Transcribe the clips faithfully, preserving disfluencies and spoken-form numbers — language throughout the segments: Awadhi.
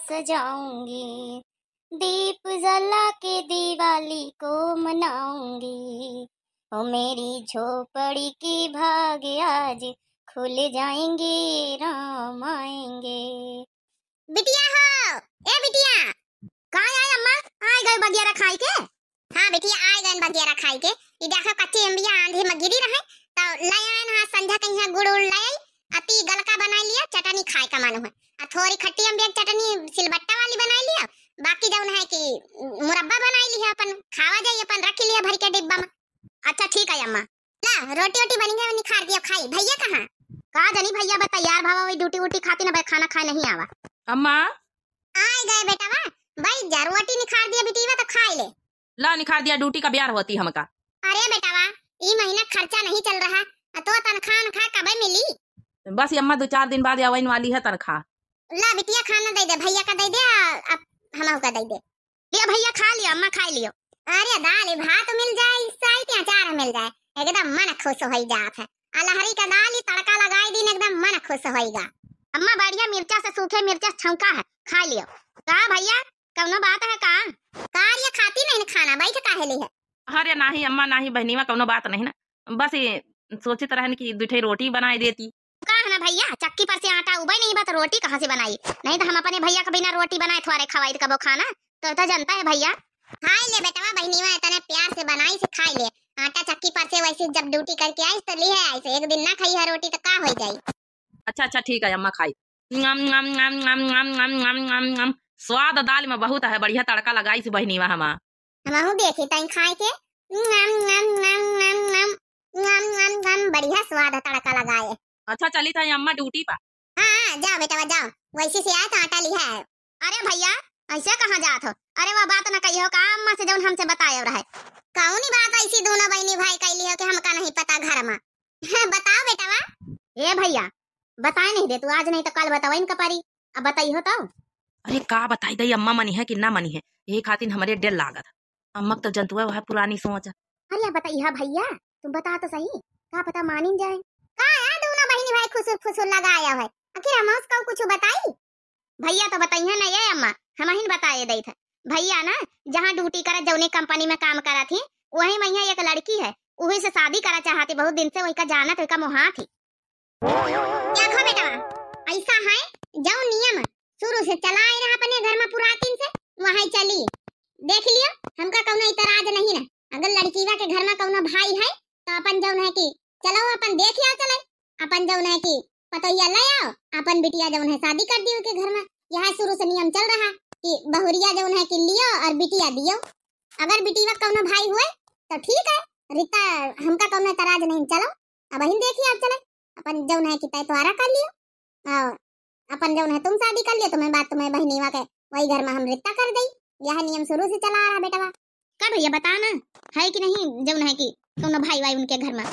सजाऊंगी, दीप जला के दिवाली को मनाऊंगी। ओ मेरी झोपड़ी के भाग आज खुल जाएंगे, राम आएंगे। बिटिया हो, ए बिटिया। का आय अम्मा? आय गए बगियारा खाई के? हाँ बिटिया, आय गए बगियारा खाई के। ई देखो कच्ची अम्बिया आंधी में गिरी रहे, तो ले आए ना संझा कहीं गुड़ उड़ ले आई, अति गलका बनाई लिया, चटनी खाए का मन हुए। आ थोड़ी खट्टी अम्बिया के चटनी सिलबट्टा वाली बनाई लिया, बाकी जौन है कि मुरब्बा बनाई लिया, अपन खावा जाई, अपन रख लिया भर के डिब्बा में। अच्छा ठीक है अम्मा। ला, रोटी ओटी बनी है, निखार दियो खाई। भैया कहाँ? का जानी भैया बा तैयार भावा, वही ड्यूटी वूटी खाती ना बे, खाना खाए नहीं आवा। अम्मा। आय गए बेटावा, भाई जा रोटी निखार दिया बिटिया तो खाई ले। ला निखार दिया, ड्यूटी का ब्यार होती हमका। अरे बेटावा, ई महीना खर्चा नहीं चल रहा, आ तो तनखा अनखा कबे मिली? बस ये अम्मा, दो चार दिन बाद आवे वाली है तनखा। ला बिटिया खाना दे दे, भैया का दे दे, आ, अब हमहू का दे दे। लियो भैया, खा लियो, अम्मा खाई लियो। अरे दाल भात मिल जाए, साई के अचार मिल जाए, एकदम मन खुश होई जात है। अलहरी का दाल ही तड़का लगाई दिन, एकदम मन खुश होई गा। अम्मा बढ़िया मिर्चा से, सूखे मिर्चा छौंका है, खा लियो। का भैया, कौनो बात है का? का ये खाती नहीं खाना, बैठ काहे ली है? अरे नाही अम्मा, नाही बहनीवा, कौनो बात नहीं ना, बस ये सोचित रहन कि दुठे रोटी बनाए देती। का है ना भैया, चक्की पर से आटा उबे नहीं बा तो रोटी कहाँ से बनाई? नहीं तो हम अपने भैया के बिना रोटी बनाए थोड़े खवाई कबो खाना, तो तो जनता है भैया। खाई ले बेटवा, बहनीवा इतने प्यार से बनाई से खाई ले। आटा चक्की पर से वैसे जब ड्यूटी करके आई तो लिहे आई से, एक दिन ना खाई है रोटी तो का हो जाई? अच्छा अच्छा ठीक है अम्मा, खाई। ngam ngam ngam ngam ngam ngam ngam ngam ngam। स्वाद दाल में बहुत है, बढ़िया तड़का लगाई से बहनीवा हमा। हमहू देखी तई खाए के। ngam ngam ngam ngam ngam। ngम, ngम, ngम, बढ़िया स्वाद है तड़का लगाए। अच्छा, चली था अम्मा ड्यूटी पर। हाँ, हाँ, जाओ बेटवा, जाओ। वैसे से आए तो आटा लिहा है। अरे भैया, ऐसे कहाँ जात हो? अरे वह बात न कहियो का अम्मा से जौन हमसे बताए रहे। कौनी बात ऐसी दोनों बहनी भाई कैली हो कि हमका नहीं पता घर में? बताओ बेटवा। ए भैया, बताए नहीं दे तू, आज नहीं तो कल बताओ इनका परी। अब बताई हो तो। अरे का बताई दई, अम्मा मनी है कि ना मनी है, यही खातिर हमरे डर लागत। अम्मा के तो जंतुआ वह पुरानी सोच। अरे बताइहा भैया, तुम बता तो सही, का पता मानिन जाए। का यार दोनों बहनी भाई खुसुर फुसुर लगाया है, आखिर हम उसको कुछ बताई? भैया तो बताइहा ना ये अम्मा, हम ही बताए दई थे। भैया ना जहाँ ड्यूटी करत जौने कंपनी में काम करत ही, वही वहीं एक लड़की है, वही से शादी करा चाहती, बहुत दिन से वही का जानत, वही का मोहात ही। देखो बेटवा, ऐसा है, जौन नियम शुरू से चला आए रहा अपने घर में पुरातिन से, वही चली। देख लियो, हमका कौनो इतराज नहीं ना। अगर लड़कीवा के घर में कौनो भाई है, तो अपन जौन है कि चलो अपन देख आओ चले, अपन जौन है कि पतोहिया ले आओ, अपन बिटिया जौन है शादी कर दियो के घर में। यह शुरू से नियम चल रहा कि बहुरिया जौन है कि लियो और बिटिया दियो। अगर बिटिया कौनो भाई हुए तो ठीक है, रिता हमका कौनो इतराज नहीं, चलो अब ही देखी आप चले, अपन जौन है कि तय तोहरा कर लियो, और अपन जौन है तुम शादी कर लियो, तुम्हें बात तुम्हें बहनीवा के वही घर में हम रिता कर दई। यह नियम शुरू से चला आ रहा बेटवा। का भैया बता ना, है कि नहीं जौन है कि कौनो भाई वाई उनके घर में?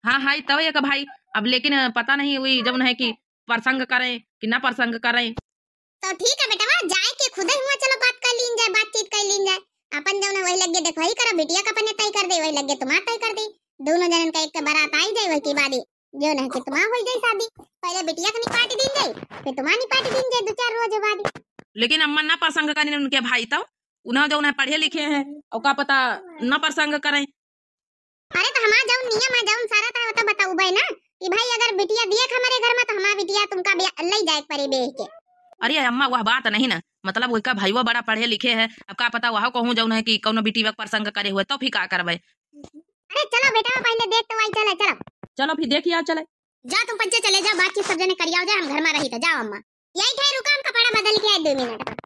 हाँ है तो एक भाई, अब लेकिन पता नहीं हुई जौन है कि प्रसंग करें कि ना प्रसंग करें। तो ठीक है बेटवा, जाए के खुदे हुआ चलो बात कर लीन जाए, बातचीत कर लीन जाए। अपन जौन है वही लगे देखो ही करो, बिटिया का अपने तय कर दे, वही लगे तुम्हारा तय कर दे। दोनों जनन का एक के बारात आई जाए, वही के बाद ही जौन है कि तुम्हारा हो जाए शादी। पहले बिटिया का निपाट दीन जाए, फिर तुम्हारा निपाट दीन जाए दो चार रोज बाद। लेकिन अम्मा ना प्रसंग करें उनके भाई, तो उन्हें जौन है पढ़े लिखे हैं और का पता ना प्रसंग करें। अरे तो हमार जौन नियम है, जौन शरत है, वो तो बताउबे ना कि भाई अगर बिटिया दिए के हमारे घर में तो हमार बिटिया तुमका ब्या-, ले जाए के पड़ी बेह के। अरे अम्मा वह बात नहीं ना, मतलब वही का भाईवा बड़ा पढ़े लिखे है, अब का पता वह कहूँ जौन है कि कौनो बिटिया के प्रसंग करे हुए तो फिर का करबे। अरे चलो बेटा पहले देख तो आई चले, चलो। चलो फिर देखिए आ चले। जा तुम पंचे चले जाओ, बातचीत सब जने करियाओ जाए, हम घर में रही था, जाओ अम्मा। यही ठे रुका, हम कपड़ा बदल के आए दो मिनट में।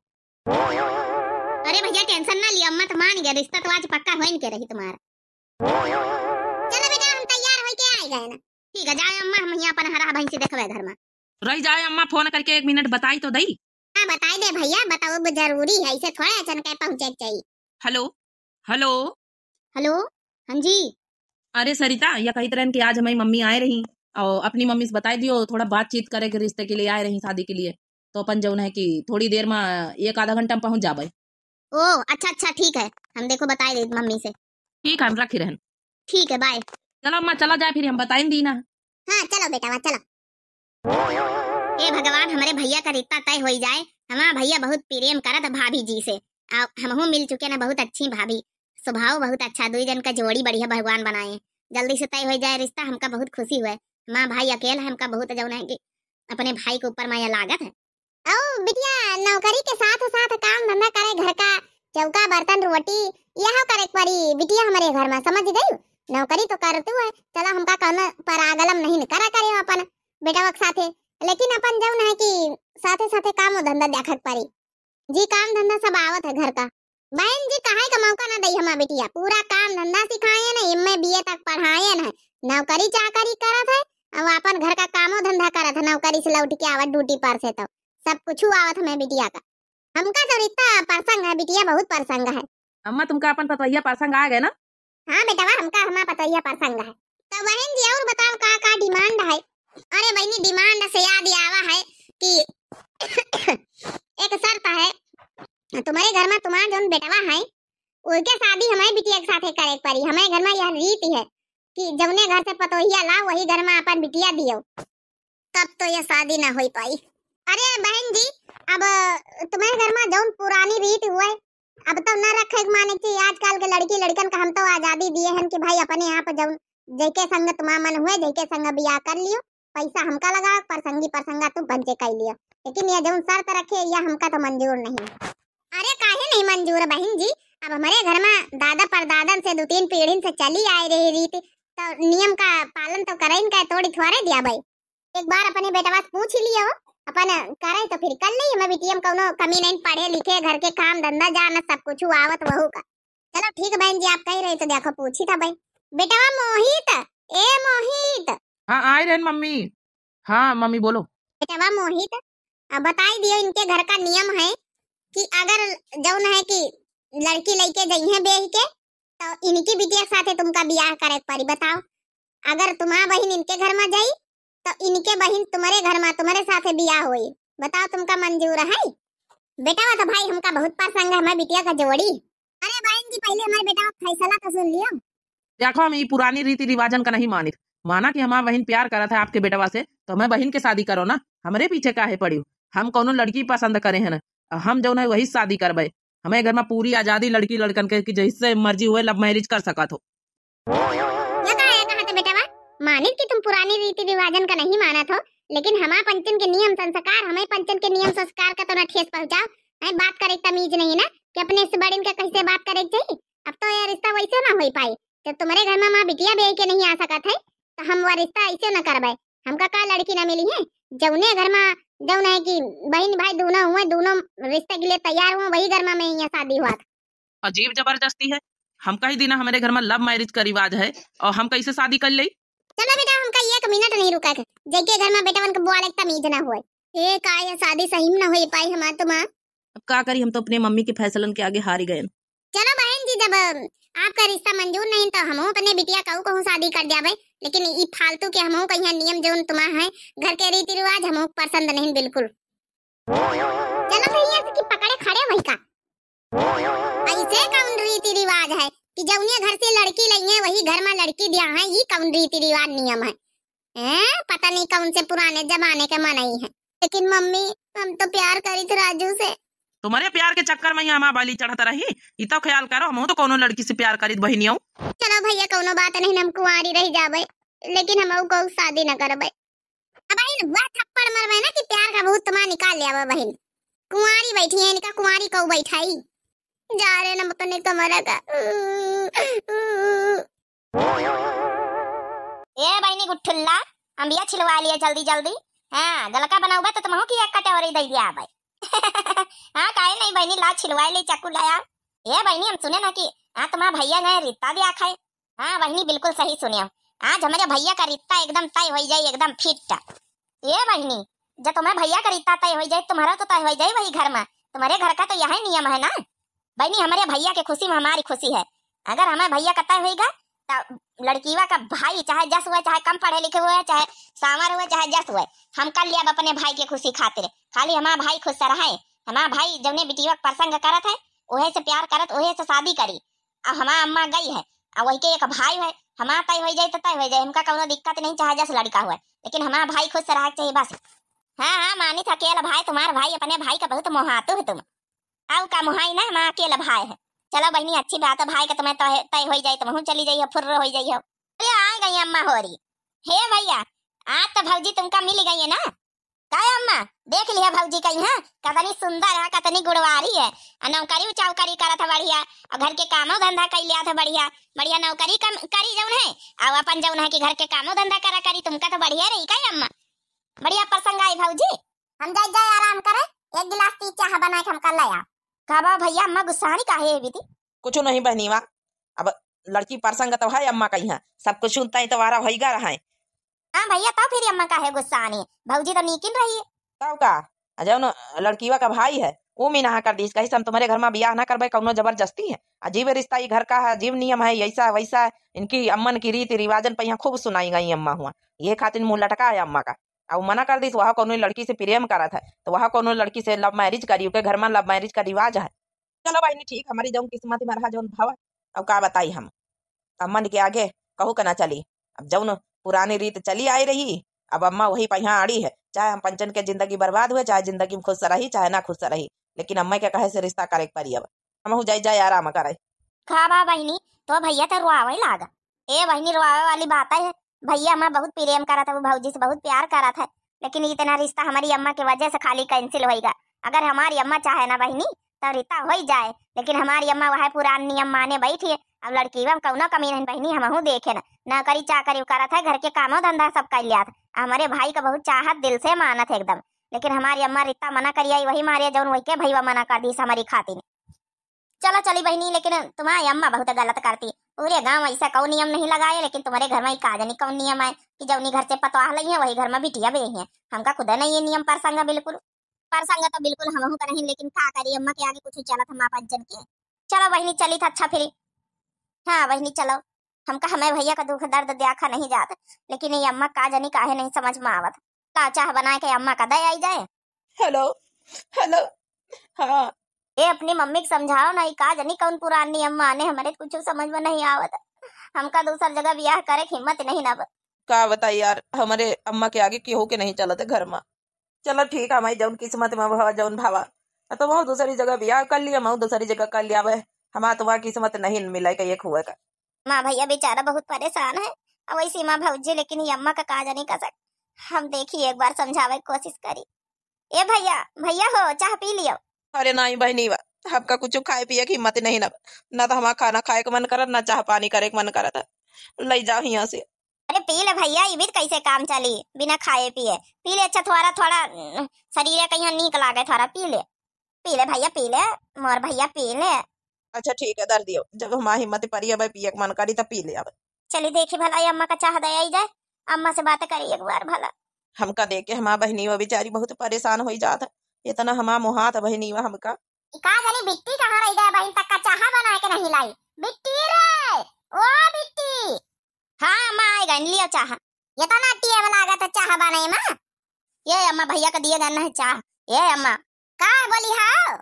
अरे भैया टेंशन ना लियो, अम्मा तो मान गया, रिश्ता तो आज पक्का होइन के रही तुम्हारा। चलो बेटा हम तैयार होई के आई गए ना। ठीक है जाए अम्मा, हम यहाँ अपन हरा भैंसी देखबे घर में। रही जाए अम्मा, फोन करके एक मिनट बताई तो दई। हाँ बताई दे भैया, बताओ वो जरूरी है, इसे थोड़ा अचन के पहुँचे के चाहिए। हेलो, हेलो। हेलो, हाँ जी। अरे सरिता, या कहित रहन कि आज हमारी मम्मी आए रही और अपनी मम्मी से बताई दियो, थोड़ा बातचीत करे के रिश्ते के लिए आए रही, शादी के लिए। तो अपन जौन है कि थोड़ी देर में एक आधा घंटा में पहुँच जाबे। ओ अच्छा अच्छा ठीक है, हम देखो बताई दे मम्मी से। ठीक है, हम रखी रहन। ठीक है, बाय। चलो अम्मा चला जाए, फिर हम बताई दी ना। हाँ चलो बेटा, चलो। हे भगवान, हमरे भैया का रिश्ता तय होई जाए, हमार भइया बहुत प्रेम करत भाभी जी से, अउ हमहू मिल चुके न, बहुत अच्छी भाभी, स्वभाव बहुत अच्छा, दुई जन का जोड़ी बढ़िया भगवान बनाए। जल्दी से तय होइ जाए रिश्ता, हमका बहुत खुशी हुए। हमार भाई अकेल है, हमका बहुत जौन है कि अपने भाई के ऊपर माया लागत है। अउ बिटिया, नौकरी के साथ साथ काम धंधा करे, घर का चौका बर्तन रोटी यह करे के पड़ी बिटिया हमरे घर में, समझ गई? नौकरी तो करतू है, चला हमका कौनो परागलम नहीं न करा करे अपन बेटवा के साथे, लेकिन अपन जौन है कि साथे साथे काम धंधा देखे के पड़ी। जी, काम धंधा सब आवत है घर का। बहन जी, कहाई का मौका ना दई हमार बिटिया, पूरा काम धंधा सिखाएन, एम ए बी ए तक पढ़ाएन है, नौकरी चाकरी करत है, अउ अपन घर का कामो धंधा करत है, नौकरी से लौट के आवत ड्यूटी पर से, तो सब कुछ आवत हमें बिटिया का। हमका तो इतना पसंद है बिटिया, बहुत पसंद है। अम्मा, तुमका अपन पतोहिया पसंद आ गए ना? हाँ बेटवा, हमका हमार पतोहिया पसंद है। तो बहन जी, और बताओ का का डिमांड है? अरे बहनी, डिमांड से याद आवा है कि एक शर्त है, तुम्हारे घर में तुम्हार जौन बेटवा है, उनके शादी हमारे बिटिया के साथे करे के पड़ी। हमारे घर में यह रीति है कि जौने घर से पतोहिया लाओ, वही घर में अपन बिटिया दियो, तब तो यह शादी ना हो पाई। अरे बहन जी, अब तुम्हारे घर में जौन पुरानी रीत हुए, अब तो न रखे के माने चाहिए। आजकल के लड़की लड़कन का हम तो आजादी दिए हैं कि भाई अपने आप जौन जेके संग तुम्हारा मन हुए, जेके संग बियाह कर लियो, पैसा हमका लगाओ, परसंगी परसंगा तुम पंचे कर लियो, लेकिन यह जौन शर्त रखे, यह हमका तो मंजूर नहीं। अरे काहे नहीं मंजूर बहन जी, अब हमारे घर में दादा परदादन से दो तीन पीढ़ी से चली आए रही रीति, तो नियम का पालन तो करें का, तोड़ी थोड़े दिया भाई। एक बार अपने बेटवा से पूछ ही लियो, अपन करे तो फिर कर ली। हमें बिटिया में कौनो कमी नहीं, पढ़े लिखे, घर के काम धंधा जान सब कुछ आवत वहू का। चलो ठीक है बहन जी, आप कह रहे तो देखो पूछी था भाई। बेटवा मोहित, ए मोहित। हाँ, आए रहन मम्मी। हाँ मम्मी, बोलो। बेटवा मोहित, अब बताई दियो इनके घर का नियम है कि अगर जौन है कि लड़की लइके जइहें बेही के, तो इनकी बिटिया के साथे तुमका बियाह करे के पड़ी। बताओ, अगर तुम्हार बहिन इनके घर में जाई, तो इनके बहिन तुम्हारे घर में तुम्हारे साथे बियाह होई। बताओ, तुमका मंजूर है? बेटवा तो भाई हमका बहुत पसंद है, हमारे बिटिया का जोड़ी। अरे बहन जी, पहले हमारे बेटवा का फैसला तो सुन लियो। देखो, हम ई पुरानी रीति रिवाजन का नहीं मानित। माना कि हमार बहिन प्यार करत है आपके बेटवा से, तो हमें बहिन के शादी करो ना, हमरे पीछे काहे पड़ी हो? हम कौनो लड़की पसंद करे हैं ना, हम जौन है वही शादी करबे। हमें घर में पूरी आजादी लड़की लड़कन के कि जैसे मर्जी हुए लव मैरिज कर सकत हो। या का, या कहा थे बेटवा, मानित कि तुम पुरानी रीति रिवाजन का नहीं मानत हो, लेकिन हमार पंचन के नियम संस्कार, हमें पंचन के नियम संस्कार का तो ना ठेस पहुँचाओ। हैं, बात करे के तमीज नहीं ना कि अपने से बड़िन का कैसे बात करे के चाहिए। अब तो यह रिश्ता वैसे ना हो पाई। जब तुम्हारे घर में माँ बिटिया बेह के नहीं आ सकत है, तो हम वह रिश्ता ऐसे ना करबे। हमका का लड़की ना मिली है? जौने घर में जौन है कि बहन भाई दोनों हुए, दोनों रिश्ते के लिए तैयार हुए, वही घर में मैं यहाँ शादी हुआ था। अजीब जबरदस्ती है। हम कही दीना हमारे घर में लव मैरिज का रिवाज है और हम कैसे शादी कर ले? चलो बेटा, हमका एक मिनट नहीं रुका के, जेके घर में बेटवन के बुआ लगता तमीज ना हुए। ए, का यह शादी सही में ना हो पाई हमार तो माँ। अब का करी, हम तो अपने मम्मी के फैसलन के आगे हार ही गए। चलो बहन जी, जब आपका रिश्ता मंजूर नहीं तो हम अपने बिटिया कहूँ कहूँ शादी कर जाबे, लेकिन ई फालतू के हम कहीं नियम जौन तुम्हारा है, घर के रीति रिवाज हम पसंद नहीं बिल्कुल। चलो भैया की पकड़े खड़े वही का। ऐसे कौन रीति रिवाज है कि जौने घर से लड़की लइहे वही घर में लड़की दिया है, ये कौन रीति रिवाज नियम है? हैं? पता नहीं कौन से पुराने जमाने के मनई है। लेकिन मम्मी, हम तो प्यार करी थे राजू से। तुम्हारे प्यार के चक्कर में ही हमार बाली चढ़त रही। इतो ख्याल करो, हम तो कोनो लड़की से प्यार करित बहिनियों। चलो भैया, कोनो बात नहीं, हम कुंवारी रह जाबे, लेकिन हम को शादी न करबे। अब बहिन, वह थप्पड़ मरबे ना कि प्यार का भूत तुम्हारा निकाल ले आवे बहिन। कुंवारी बैठी है, इनका कुंवारी को बैठाई। जा रहे ना अपने कमरा का। ए बहिनी गुठुल्ला, अम्बिया छिलवा लिया जल्दी जल्दी। हाँ, गलका बनाऊबा तो तुमहू की एक कटोरी दे दिया भाई। हाँ, काहे नहीं बहिनी, ला छिलवा ले चाकू लाया। ए बहिनी, हम सुने ना कि हाँ, तुम्हारा भैया गए रिश्ता दिया खाए। हाँ बहिनी, बिल्कुल सही सुने हो। आज हमारे भैया का रिश्ता एकदम तय हो जाए, एकदम फिट। ए बहिनी, जब तुम्हारे भैया का रिश्ता तय हो जाए, तुम्हारा तो तय हो जाए वही घर में। तुम्हारे घर का तो यही नियम है ना। बहिनी, हमारे भैया के खुशी में हमारी खुशी है। अगर हमारे भैया का तय होइगा, तो लड़कीवा का भाई चाहे जस हुए, चाहे कम पढ़े लिखे हुए, चाहे सांवर हुए, चाहे जस हुए, हम कर लिया अपने भाई के खुशी खातिर। खाली हमारा भाई खुश रहे। हमारा भाई जौने बिटिया के पसंद करत है, ओहे से प्यार करत, ओहे से शादी करी। अब हमारा अम्मा गई है, अब वही के एक भाई है, हमारा तय हो जाए तो तय हो जाए, हमका कौनो दिक्कत नहीं, चाहे जस लड़का हुए, लेकिन हमारा भाई खुश रहे के चाहिए बस। हाँ, हाँ, मानित है, अकेला भाई तुम्हार भाई, अपने भाई का बहुत मोहातु है तुम। आउ का मोहाई ना, हमार अकेला भाई है। चलो बहिनी, अच्छी बात है, भाई का तुम्हें तय, तय होई जाई, तुमहू चली जाइयो, फुर्र होई जाइयो। अरे, आ गई अम्मा होरी। हे भैया, आज तो भौजी तुमका मिल गई है ना? का अम्मा, देख लिया भौजी का यहाँ, कतनी सुंदर है, कतनी गुणवारी है। आ नौकरी चाकरी करत है बढ़िया, और घर के कामो धंधा कई लिया था बढ़िया, बढ़िया नौकरी कम, करी जौन है, और अपन जौन है कि घर के कामो धंधा करा करी, तुमका तो बढ़िया रही का अम्मा? बढ़िया प्रसंग आई भौजी। हम जाए, जाए आराम करे, एक गिलास ती चाह बना के हमका ले आ। का बा भैया, अम्मा गुस्सानी काहे है बीती? कुछ नहीं बहनीवा, अब लड़की प्रसंग तो है अम्मा का यहाँ, सब कुछ सुनता ही तो वारा भईगा रहा है। हाँ भैया, तब फिर अम्मा काहे गुस्सानी? भौजी तो नीकिन रही। तब का, आ जौन लड़कीवा का भाई है, वो मीना कर दीस, कही हम तुम्हारे घर में बियाह ना करबे, कौनो जबरदस्ती है? अजीब रिश्ता, ये घर का है, अजीब नियम है, ऐसा वैसा है। इनकी अम्मन की रीति रिवाजन पे यहाँ खूब सुनाई गई अम्मा हुआ, ये खातिर मुंह लटका है अम्मा का। अब मना कर दीस, वह कौनो लड़की से प्रेम करत है, तो वह कौनो लड़की से love marriage करी, उनके घर में love marriage का रिवाज है। चलो बहिनी, ठीक, हमारी जौन किस्मत में रहा, जौन भावा, अब का बताई हम, अम्मन के आगे कहू के ना चली। अब जौन पुरानी रीत चली आई रही, अब अम्मा वही पहिया अड़ी है, चाहे हम पंचन के जिंदगी बर्बाद हुए, चाहे जिंदगी में खुश रही, चाहे ना खुश रही, लेकिन अम्मा के कहे से रिश्ता करे के पड़ी। अब हमहू जाई, जाई आराम करे। का बा बहिनी, तो भैया तो रोआवे लागा। ए बहिनी, रोआवे वाली बात है, भैया हमार बहुत प्रेम करत है, वो भौजी से बहुत प्यार करत है, लेकिन इतना रिश्ता हमारी अम्मा के वजह से खाली cancel होइगा। अगर हमारी अम्मा चाहे ना बहिनी, तब रिश्ता होई जाए, लेकिन हमारी अम्मा वह पुरान नियम माने बैठी है। अब लड़की में कौनो कमी नहीं बहिनी, हमहू देखे ना, नौकरी चाकरी करत है, घर के कामो धंधा सब कर लिया था। हमारे भाई का बहुत चाहत, दिल से मानत है एकदम, लेकिन हमारी अम्मा रिश्ता मना करिया, वही मारे जौन वही के भैया मना कर दीस हमारी खातिर। चलो चली बहिनी, लेकिन तुम्हारी अम्मा बहुत गलत करती। पूरे गांव ऐसा कौन नियम नहीं लगाए, लेकिन तुम्हारे घर में ही का जानी कौन नियम है कि जौनी घर से पतवाह लई है, वही घर में बिटिया भी है। हमका खुद नहीं ये नियम प्रसंग बिल्कुल। प्रसंग तो बिल्कुल हमहू का नहीं, लेकिन का करी, अम्मा के आगे कुछ चलत हम आप जन के। चलो बहिनी, चली था अच्छा फिर। हाँ बहिनी, चलो। हमका हमें भैया का दुख दर्द देखा नहीं जात, लेकिन ये अम्मा का जानी काहे नहीं समझ में आवत। ला चाह बनाए के अम्मा का दे आई जाए। हेलो, हेलो, हाँ। ए, अपनी मम्मी के समझाओ ना, ई का जानी कौन पुरान नियम माने, हमरे कुछ समझ में नहीं आवत। हमका दूसर जगह बियाह करे के हिम्मत नहीं ना बा। का बताई यार, हमरे अम्मा के आगे केहू के नहीं चलत है घर में। चलो ठीक है, हमारी जौन किस्मत में भवा, जौन भावा, तो वह दूसरी जगह बियाह कर लिया, मैं दूसरी जगह कर लिया। वह हमारा तुम्हारा किस्मत नहीं मिला के एक हुए का। माँ भैया बेचारा बहुत परेशान है। और वैसे माँ भौजी, लेकिन ये अम्मा का का जानी कसक। हम देखी एक बार समझावे की कोशिश करी। ए भैया, भैया हो, चाह पी लियो। अरे नहीं बहनी बा, हमका कुछ खाए पिए की हिम्मत नहीं ना, ना तो हमारा खाना खाए के मन करत, ना चाह पानी करे के मन करत है। ले जाओ यहाँ से। अरे पी ले भैया, इबित कैसे काम चली बिना खाए पिए? पी ले, अच्छा थोड़ा थोड़ा, उम, शरीर कहीं नीक लागे, थोड़ा पी ले। पी ले भैया, पी ले, मोर भैया, पी ले। अच्छा ठीक है, दर दियो, जब हमार हिम्मत परी अब पिए के मन करी, तब पी ले अब। चली देखी भला, ये अम्मा का चाह दे आई जाए, अम्मा से बात करी एक बार भला। हमका देख के हमार बहनी वो बेचारी बहुत परेशान होई जात है, इतना हमार मोहात बहनी वो हमका। ई का जानी बिट्टी कहाँ रह गया, बहन तक का चाह बना के नहीं लाई। बिट्टी रे, ओ बिट्टी। हाँ अम्मा, आई गई, लियो चाह। इतना टेम लागत है चाह बने में। ये अम्मा, भैया का दिए गन है चाह। ये अम्मा। का बोली हाव?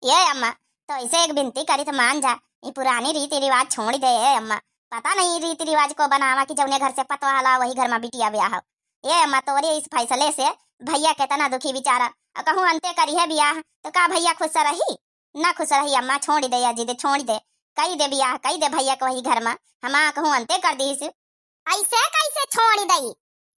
ये अम्मा, तो ऐसे एक बिनती करी तो मान जा, ये पुरानी रीति रिवाज छोड़ दे। ये अम्मा, पता नहीं रीति रिवाज को बनावा कि जौने घर से पतवाह ला वही घर में बिटिया ब्याह हो। ये अम्मा, तोरे इस फैसले से भैया कितना दुखी बेचारा, और कहूँ अंते करी है ब्याह तो का भैया खुश रही? ना खुश रही अम्मा, छोड़ दे या जिद, छोड़ दे, कई दे ब्याह, कई दे भैया के वही घर में, हमार कहूँ अंते कर दीस। ऐसे कैसे छोड़ दई?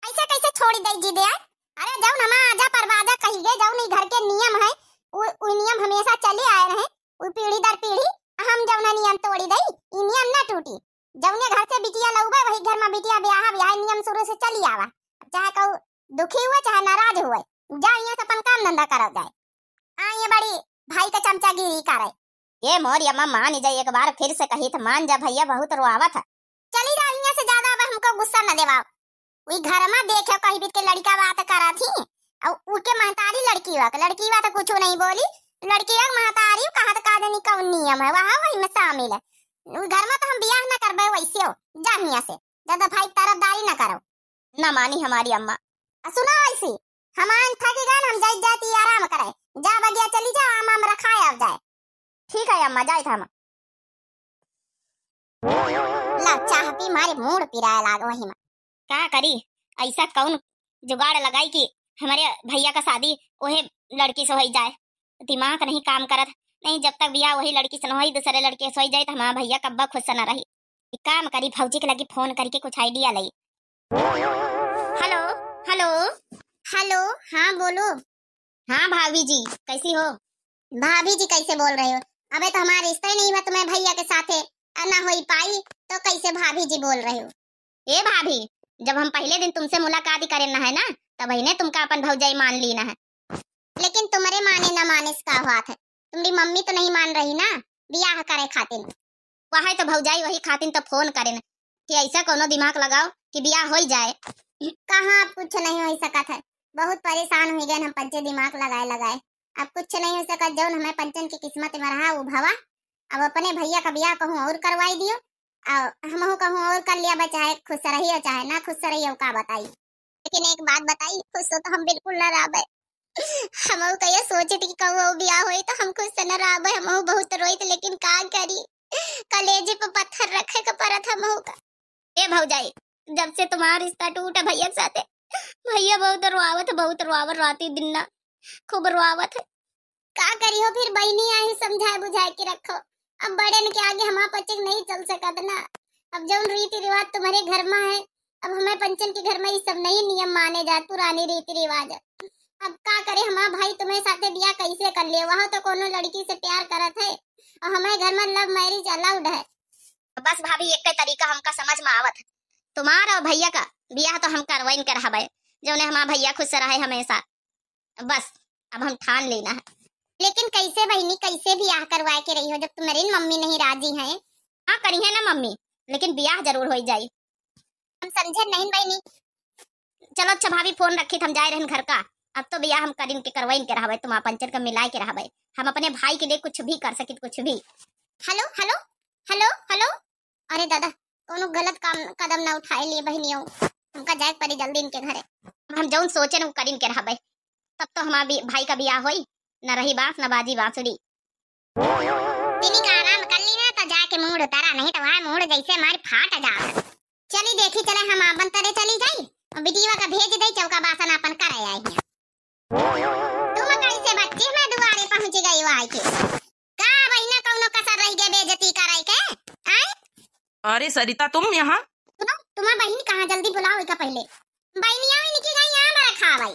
ऐसे कैसे छोड़ दई जिद? अरे जौन हमार आजा परवाजा कही गए, जौन ई घर के नियम है, उ, उ नियम हमेशा चले आए रहे, उ पीढ़ी दर पीढ़ी, हम जौन नियम तोड़ी दई, ई नियम ना टूटी। जौने घर से बिटिया लउबे वही घर में बिटिया ब्याह, ब्याह नियम शुरू से चली आवा, चाहे कहू दुखी हुए चाहे नाराज हुए, जा यहाँ से अपन काम धंधा करल जाए। आ ये बड़ी भाई के चमचागिरी करे। ये मोरी अम्मा मान जा, एक बार फिर से कही तो मान जा भैया, बहुत रोआवत है। चली जाओ यहाँ से, ज्यादा अब हमको गुस्सा न देवाओ। वही घर में देखे कहीं बीत के लड़का बात करा थी, और उके महतारी लड़की हुआ, लड़की हुआ तो कुछ नहीं बोली, लड़की हुआ महतारी कहा तो का जानी कौन नियम है, वहाँ वही में शामिल है। उ घर में तो हम बियाह न करबे वैसे हो, जा यहाँ से, ज्यादा भाई तरफदारी न करो। ना मानी हमारी अम्मा। आ सुनो ऐसी, हमान थक गए, हम जाइत जाइत ही आराम करे। जा बगिया चली जा, आम आम रखाए आ जाए। ठीक है अम्मा, जाइत हम। ला चाह पी, मारे मूड़ पिराए लाग वही में। का करी, ऐसा कौन जुगाड़ लगाई कि हमरे भइया क सादी ओहे लड़की से होइ जाए। दिमाग नहीं काम करत, नहीं, जब तक बियाह वही लड़की से न होई, दूसरे लड़के से होइ जाए, त हमार भइया कब्बा खुस न रही। एक काम करी, भौजी के लगी फोन करिके कुछ idea लई। हेलो, हेलो, हेलो, हाँ बोलो। हाँ भाभी जी, कैसी हो? भाभी जी कैसे बोल रहे हो? अबे तो हमार रिश्ता ही नहीं हुआ तुम्हें भइया के साथे, अ ना होई पाई, तो कैसे भाभी जी बोल रहे हो? ए भाभी, जब हम पहिले दिन तुमसे मुलाकात ही करे न है ना, तब ही ने तुमका अपन भौजाई मान ली न है। लेकिन तुम्हरे माने न माने से का हुआ है? तुम्हरी मम्मी तो नहीं मान रही ना बियाह करे खातिर। वह तो भौजाई वही खातिर तो फोन करेन कि ऐसा कोनो दिमाग लगाओ कि बियाह होई जाए। कहाँ अब कुछ नहीं हो सकत है, बहुत परेशान हुई गए हम पंचे दिमाग लगाए लगाए। अब कुछ नहीं हो सकत, जौन हमें पंचन की किस्मत में रहा वो भवा। अब अपने भइया का बियाह कहूँ और करवाई दियो, और हमहू कहूँ और कर लिया बा, चाहे खुश रही हो चाहे ना खुश रही हो, का बताई। लेकिन एक बात बताई, खुश तो हम बिल्कुल न रहबे। हमहू कहिया सोचित कि कहूँ बियाह होई तो हम खुश से न रहबे, हमहू बहुत रोइत, लेकिन का करी, कलेजे पे पत्थर रखे के पड़त हमहू का। ए भौजाई, जब से तुम्हार रिश्ता टूटा भइया के साथे, भइया बहुत रोआवत है, बहुत रोआवत, राती दिन ना खूब रोआवत है। का करी हो फिर, बहिनी आई समझाए बुझाए के रखो। अब बड़न के आगे हमार पचक नहीं चल सकत ना। अब जौन रीति रिवाज तुम्हरे घर में है, अब हमें पंचन के घर में ये सब नहीं नियम माने जात, पुरानी रीति रिवाज। अब का करे, हमार भाई तुम्हरे साथे बियाह कैसे कर लिए? वह तो कोनो लड़की से प्यार करत है और हमारे घर में love marriage allowed है। बस भाभी, एक तरीका हमका समझ में आवत है, तुम्हार और भइया का बियाह तो हम करवाइन के रहबे, जौने हमार भइया खुश रहे हमेशा। बस, अब हम ठान लेना है। लेकिन कैसे बहिनी, कैसे बियाह करवाए के रही हो जब तुम्हारी मम्मी नहीं राजी है? हाँ, करी है ना मम्मी, लेकिन बियाह जरूर हो जाई। हम समझे नहीं बहिनी। चलो अच्छा भाभी, फोन रखी, हम जाए रहन घर का। अब तो बियाह हम करिन के करवाइन के रहबे, तुम्हार पंचन का मिलाए के रहबे। हम अपने भाई के लिए कुछ भी कर सकित, कुछ भी। हेलो, हेलो, हेलो, हेलो। अरे दादा, कोनो गलत काम, कदम ना उठाए लिए बहिनियों। हमका जाए के पड़ी जल्दी इनके घरे। हम जौन सोचे न, वो करिन के रहबे। तब तो हमार भी, भाई का बियाह होई, न रही बांस, न बाजी बांसुरी। तिनी का आराम कर ली ना, तो जाके मूड़ उतारा, नहीं तो वहाँ मूड़ जैसे हमारी फाट जात। चली देखी, चले हम आपन तरे चली जाई, और बिटिया का भेज दे, चौका बासन आपन करे आई है। तुम कैसे बच्ची में दुआरे पहुँच गई हो आई के? का बहिना, कौनो कसर रह गए बेइज्जती करे के? आय? अरे सरिता, तुम यहाँ? सुनो, तुम्हार बहिन कहाँ, जल्दी बुलाओ इका पहिले। बहिनिया भी निकल गई, यहाँ मरा खा भाई।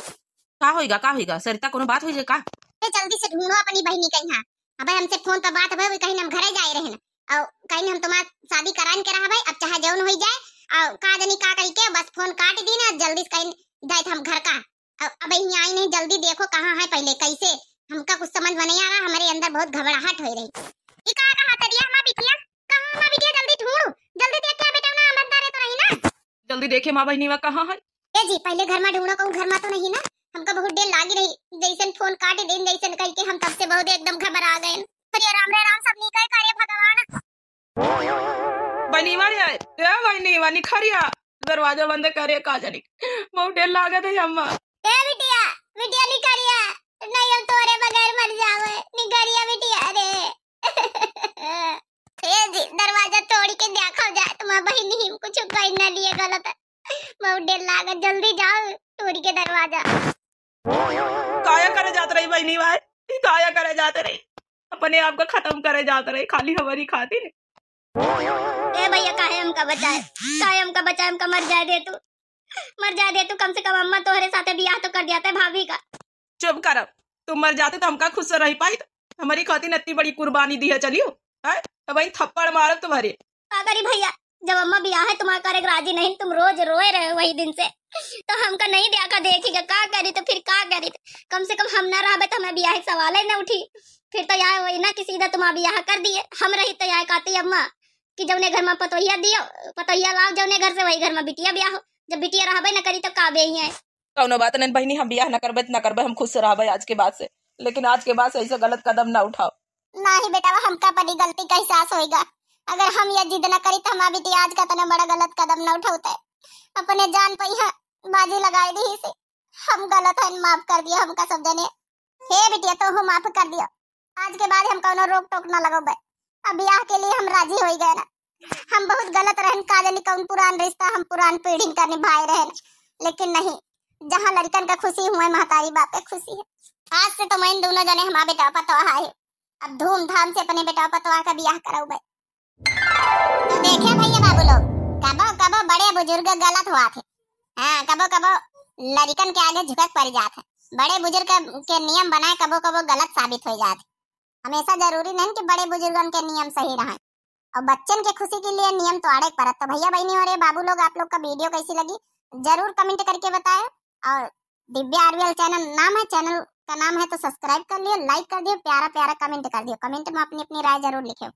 का होइगा, का होइगा सरिता, कोनो बात होइगा का? ए, जल्दी से ढूंढो अपनी बहिनी के यहाँ। अबे हमसे फोन पर बात भई, कहीं हम घरे जाए रहन, और कहीं हम तुम्हार शादी करान के रहबे, अब चाहे जौन होई जाए, और का जनी का कही के बस फोन काट दी ना, जल्दी से कहीं जाए हम घर का। अब, अब यहाँ आई नहीं, जल्दी देखो कहाँ है पहिले, कैसे, हमका कुछ समझ में नहीं आ रहा, हमारे अंदर बहुत घबराहट हो रही। ई का कहा तरिया हमार बिटिया, कहाँ हमार बिटिया, जल्दी ढूंढो, जल्दी देख के बेटा ना, अंदर तो रही ना। जल्दी देखे माँ बहिनी, वह कहाँ है? ए जी, पहिले घर में ढूंढो, कहूँ घर में तो नहीं ना, हमका बहुत देर लागी रही, जैसन फोन काट देन, जैसन कह के हम तब से बहुत एकदम घबरा गए। अरे राम रे राम, सब निकल करे भगवान। बहिनी मारी आए, ए बहिनी, बहिनी खरिया, दरवाजा बंद करे, का जानी, बहुत देर लागत है अम्मा। ए बिटिया, बिटिया निकरिया, नहीं हम तोरे बगैर मर जावे, निकरिया बिटिया रे। ए जी, दरवाजा तोड़ के देखा जाए, तुम्हार बहिनी हम कुछ कह न लिए गलत है, बहुत देर लागत, जल्दी जाओ तोड़ के दरवाजा। काया करे जात रही बहिनी भाई, ई काया करे जात रही, अपने आप का खत्म करे जात रही खाली हमारी खातिर। ए भैया, काहे हमका बचाए, काहे हमका बचाए, हमका मर जाए दे तू, मर जाए दे तू। कम से कम अम्मा तोहरे साथे बियाह तो कर दिया था भाभी का। चुप कर, तुम मर जाते तो हमका खुश से रह पाई, हमारी खातिर इतनी बड़ी कुर्बानी दी है, चलियो, हैं? अब वही थप्पड़ मारब तुम्हारे। का करी भैया, जब अम्मा बियाह है तुम्हारा करे के राजी नहीं, तुम रोज रोए रहे हो वही दिन से, तो हमका नहीं देखा देखी का, का करी, तो फिर का करी? कम से कम हम ना रहबे तो हमें बियाह के सवाल ही ना उठी। फिर तो यार वही ना कि सीधा तुम्हारा बियाह कर दिए, हम रही तो यार कहती अम्मा कि जौने घर में पतोहिया दियो, पतोहिया लाओ जौने घर से, वही घर में बिटिया बियाह हो। जब बिटिया रहबे ना करी तो का बे ही है। कौनो बात नहीं बहिनी, हम बियाह ना करबे त ना करबे, हम खुश से रहबे आज के बाद से, लेकिन आज के बाद से ऐसा गलत कदम ना उठाओ। नाही बेटा, हमका अपनी गलती का एहसास होइगा। अगर हम ये जिद न करी तो हमार बिटिया आज का इतना बड़ा गलत कदम न उठौते। अपने जान पे यहाँ बाजी लगाई दी से। हम गलत हन, माफ कर दिया हमका सब जने। हे बिटिया, तो हो माफ कर दिया। आज के बाद हम कौनो रोक टोक न लगौबे। अब ब्याह के लिए हम राजी हो गए ना। हम बहुत गलत रहन, का जानी कौन पुरान रिश्ता हम पुरान पीढ़ी का निभाए रहन, लेकिन नहीं, जहाँ लड़िकन का खुशी हुए, महतारी बाप के खुशी है। आज से तो मैं इन दोनों जने हमार बेटवा पतोह है, अब धूमधाम से अपने बेटवा पतोह का बियाह करउबे। तो देखे भइया बाबू लोग, कबो कबो बड़े बुजुर्ग गलत होत है। हाँ, कबो कबो लड़िकन के आगे झुकक पड़ जात है। बड़े बुजुर्ग के, के नियम बनाए कबो कबो गलत साबित हो जात है। हमेशा जरूरी नहीं कि बड़े बुजुर्गन के नियम सही रहें, और बच्चन के खुशी के लिए नियम तोड़े के पड़त। तो भइया बहनी हो रे बाबू लोग, आप लोग का वीडियो कैसी लगी, जरूर कमेंट करके बताएं। और दिव्या आरवीएल चैनल नाम है, चैनल का नाम है, तो सब्सक्राइब कर लियो, लाइक कर दियो, प्यारा प्यारा कमेंट कर दियो। कमेंट में अपनी अपनी राय जरूर लिखियो।